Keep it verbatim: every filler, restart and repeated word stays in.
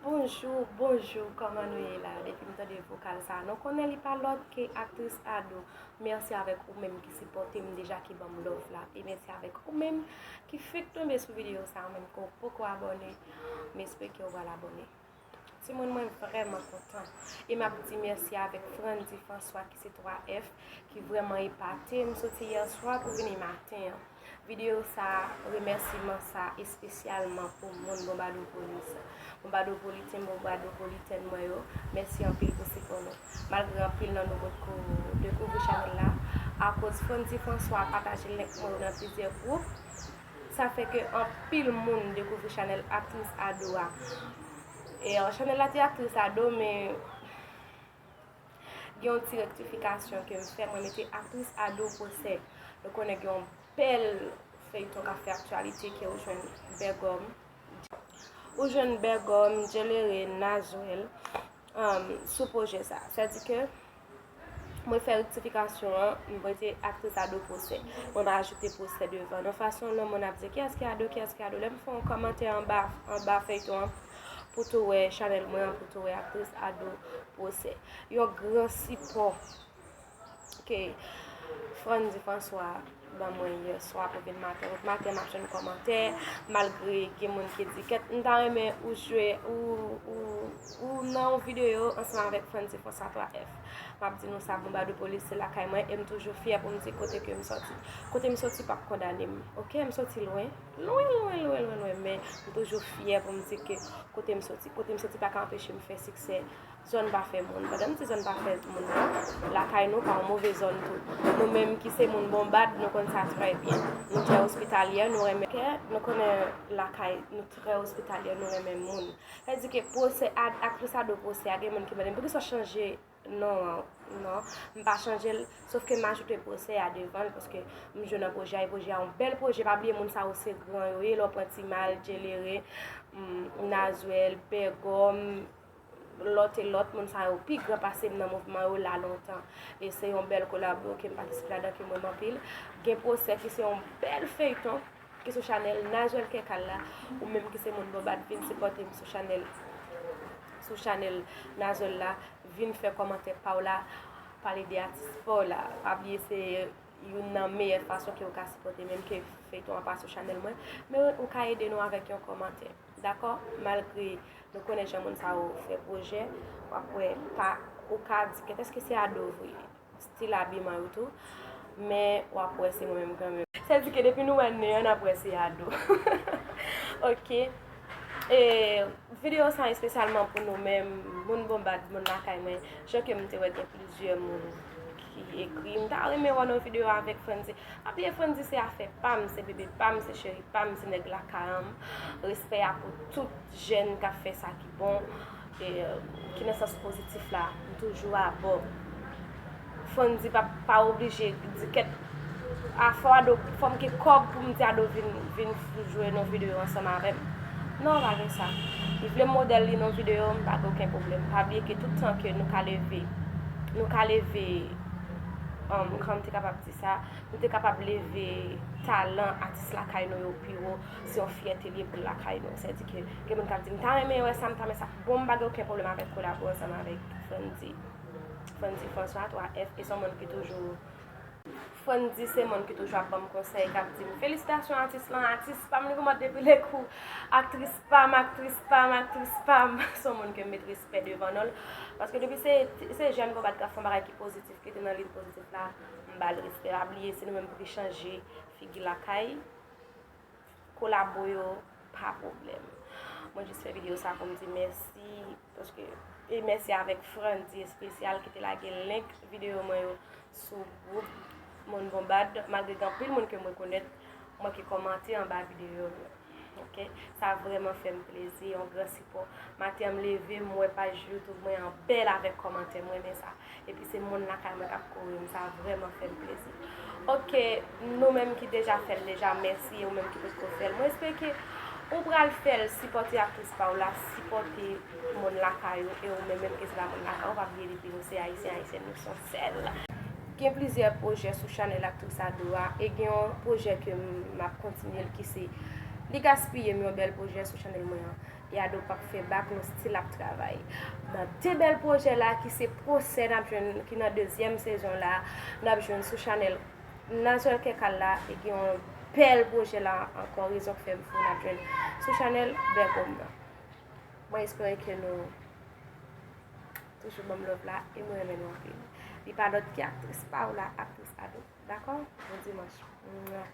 Bonjou, bonjou, kòman nou ye la? Depi m tande vokal sa, nou konnen li pa lòt ke aktris Ado. Mèsi avèk ou menm ki sipòte m deja, ki ban m love la. E mèsi avèk ou menm ki fèk tonbe sou videyo sa, ou menm ke w poko abòne. M espere ke w pral abòne. Timoun, mwen vrèman kontan. E m ap di mèsi avèk Frandy François ki se twa F, ki vrèman epate m soti yè swa pou vini maten an. Videyo sa, remèsiman sa espesyalman pou moun Bonbadopolis. Bonbadopoliten, Bonbadopolitèn mwen yo, mèsi anpil pou sipò nou. Malgre anpil nan nou potko dekouvri chanèl la, akoz Frandy François pataje link mwen yo nan plizyè gwoup, sa fè ke anpil moun dekouvri chanèl aktris Ado a. E, euh, chanèl la te aktris Ado, men gen yon ti rektifikasyon ke m fè, mwen mete aktris Ado Pwosè. Nou konnen gen yon bèl feyton k ap fè aktyalite ke ou jwenn Bègòm. Ou jwenn Bègòm, Djelere, Nazwèl, um, sou pwojè sa. Sètadi ke mwen fè rektifikasyon an, mwen mete aktris Ado Pwosè. Mwen pa ajoute Pwosè devan. Nan fason nan moun ap di, "Kiyès ki Ado, kiyès ki Ado?" Lè m fè yon kòmantè anba, anba feyton an, pou tou wè chanèl mwen an, pou tou wè aktris Ado Pwosè. Yon gran sipò ke Frandy François ban mwen yè swa pou vin maten. Tout maten m ap jwenn kòmantè, malgre gen moun ki di, "Kèt, m ta renmen ou jwe, ou, ou, ou nan yon videyo ansanm avèk Frandy François twa F." M ap di nou sa, Bonbadopolis se lakay mwen, e m toujou fyè pou m di kote ke m sòti. Kote m sòti p ap kondane m, oke? M sòti lwen, lwen, lwen, lwen, lwen, lwen, men m toujou fyè pou m di ke kote m sòti, kote m sòti pa ka anpeche m fè siksè. Zòn pa fè moun. Pandan m di zòn pa fè moun nan, lakay nou pa yon move zòn tou. Nou menm ki se moun Bonbad, nou konn sa trè byen. Nou trè ospitalyè, nou renmen kè, nou konnen lakay, nou trè ospitalyè, nou renmen moun. Sa vle di ke Pwosè a, aktris Ado Pwosè a, gen moun ki mande m, "Poukisa w chanje non an?" Non, m pa chanje l, sof ke m ajoute Pwosè a devan l, paske m jwe nan pwojè a, e pwojè a yon bèl pwojè. Pa bliye moun sa yo se gran yo ye, lè w pran Timal, Djelere, mm, Nazwèl, Bègòm, lòt e lòt, moun sa yo pi gran pase m nan mouvman yo la lontan. E se yon bèl kolabo ke m patisipe ladan, ke m renmen anpil. Gen Pwosè ki se yon bèl feyton ki sou chanèl Nazwèl Kèkal la, ou menm ki se moun Bonbad, vin sipòte m sou chanèl, sou chanèl Nazwèl la, vin fè kòmantè pa w la, pale de atis pa w la. Pa bliye se youn nan meyè fason ke w ka sipòte, menm ke feyton an pa sou chanèl mwen, men ou ka ede nou avèk yon kòmantè. Dakò? Malgre nou konnen jan moun sa yo fè pwojè, w ap wè pa, ou ka di, "Kèt, èske se Ado vre?" Stil abiman yo tou, men w ap wè se mwen menm kanmenm. Sa di ke depi nou wè nen an, n ap wè se Ado. Oke. E, videyo sa espesyalman pou nou menm, moun Bonbad, moun lakay mwen. Jan ke m te wè gen plizyè moun ki ekri, "M ta renmen wè w nan videyo avèk Frandy." Pa bliye Frandy se afè pa m, se bebe pa m, se cheri pa m, se nèg lakay an m. Respè a pou tout jèn k ap fè sa ki bon, e, ki nan sans pozitif la. M toujou abò. Frandy pa, pa oblije di kèt, a fò Ado, fò m gen kòb pou m di Ado vin, vin jwe nan videyo ansanm avè m. Non, pa gen sa. Li vle modèl li nan videyo, m pa gen okenn pwoblèm. Pa bliye ke tout tan ke nou ka leve, nou ka leve, um, kòman m te kapab di sa, nou te kapab leve talan atis lakay nou yo pi wo, se yon fyète li ye pou lakay nou. Sa di ke gen moun k ap di, "M ta renmen wè sa, m ta renmen sa." Bon, m pa gen okenn pwoblèm avèk kolabo ansanm avèk Frandy. Frandy François, twa F, e se yon moun ki toujou, Frandy se moun ki toujou ap ban m konsèy, k ap di m, "Felisitasyon atis lan, atis pa m." Li kòmanse depi lekou, "Aktris pa m, aktris pa m, aktris pa m." Se yon moun ke m met respè devan non l. Paske depi se, se jèn Bonbad k ap fè yon bagay ki pozitif, ki te nan liy pozitif la, m ba l respè. Pa bliye, se nou menm pou ki chanje figi lakay. Kolabo yo, pa pwoblèm. Mwen jis fè videyo sa pou m di mèsi, paske, e mèsi avèk Frandy espesyal ki te lage link videyo mwen yo sou gwoup Moun Bonbad, malgre gen anpil moun ke m rekonèt, mwen ki kòmante anba videyo m yo. Oke? Sa vrèman fè m plezi, yon gran sipò. Maten an m leve, m wè paj YouTube mwen an bèl avèk kòmantè, m renmen sa. Epi se moun lakay mwen k ap kore m, sa vrèman fè m plezi. Oke, nou menm ki deja fè l deja, mèsi, e ou menm ki potko fè l. Mwen espere ke ou pral fè l, sipòte aktris pa w la, sipòte moun lakay ou, e ou menm, menm ke se pa moun lakay ou, pa bliye depi nou se ayisyen, ayisyèn, nou se yon sèl. Gen plizyè pwojè sou chanèl Aktris Ado a, e gen yon pwojè ke m, m ap kontinye l ki se Li gaspiye m yon bèl pwojè sou chanèl mwen an. E Ado p ap fè bak, nou still ap travay. Nan de bèl pwojè la ki se Pwosè n ap jwenn, ki nan dezyèm sezon la, n ap jwenn sou chanèl Nazwèl Kèkal la, e gen yon bèl pwojè la ankò, Rezon k fè m fou, n ap jwenn sou chanèl Bègòm nan. Mwen espere ke nou toujou ban m love la, e mwen renmen nou anpil. Li pa lòt ki aktris pa w la, aktris Ado. Dakò? Bon dimanch. Mwa.